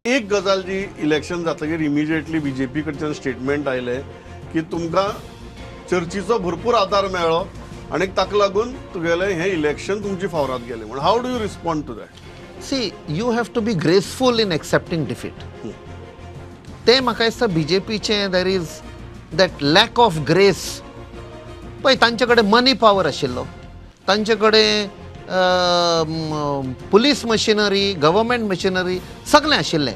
एक गजाल जी इलेक्शन जातकीर इमिजिएटली बीजेपी कडच्यान स्टेटमेंट आयलें की तुमकां चर्चीचो भरपूर आदार मेळ्ळो आनी ताका लागून तुगेलें हें इलेक्शन तुमची फावरात गेलें म्हण. How do you respond to that? See, you have to be graceful in accepting defeat. ते म्हाका दिसता बीजेपीचें there is that lack of grace. पळय तांचे कडेन मनी पावर आशिल्लो, तांचे कडेन पुलीस मशिनरी, गव्हर्मेंट मशिनरी सगळें आशिल्लें.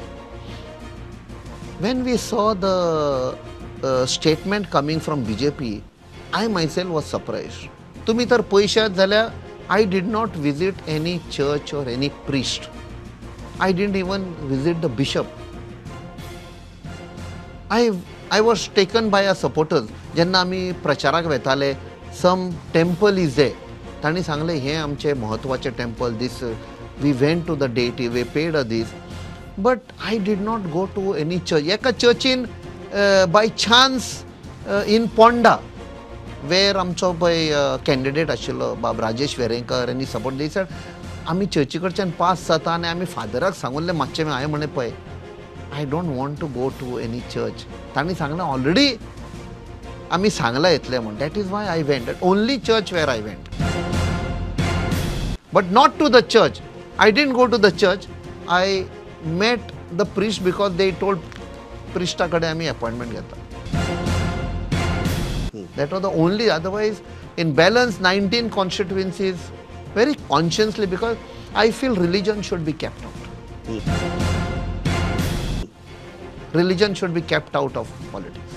When we saw the statement coming from BJP, I myself was surprised. तुमी तर पळयशात जाल्यार I did not visit any church or any priest. I didn't even visit the bishop. I was taken by a supporters. जेन्ना आमी प्रचाराक वेताले, सम temple is there, तांणी सांगलें हें आमचें म्हत्वाचें temple, this we went to the deity, we paid a this, but I did not go to any church. एका चर्चीन by chance in Ponda where आमचो पळय कॅन्डिडेट आशिल्लो बाब राजेश वेरेंकर आनी सपोर्ट दी सर, आमी चर्ची कडच्यान पास जाता आनी आमी फादराक सांगुल्लें मातशें, हांवें म्हणलें पळय I don't want to go to any church. तांणी सांगलें ऑलरेडी आमी सांगलां येतलें म्हूण. That is why I went, only church where I went, but not to the church. I didn't go to the church. I met the priest because they told प्रिस्टा कडेन आमी appointment घेता. That was the only. Otherwise in balance 19 constituencies very consciously, because I feel religion should be kept out. Religion should be kept out of politics.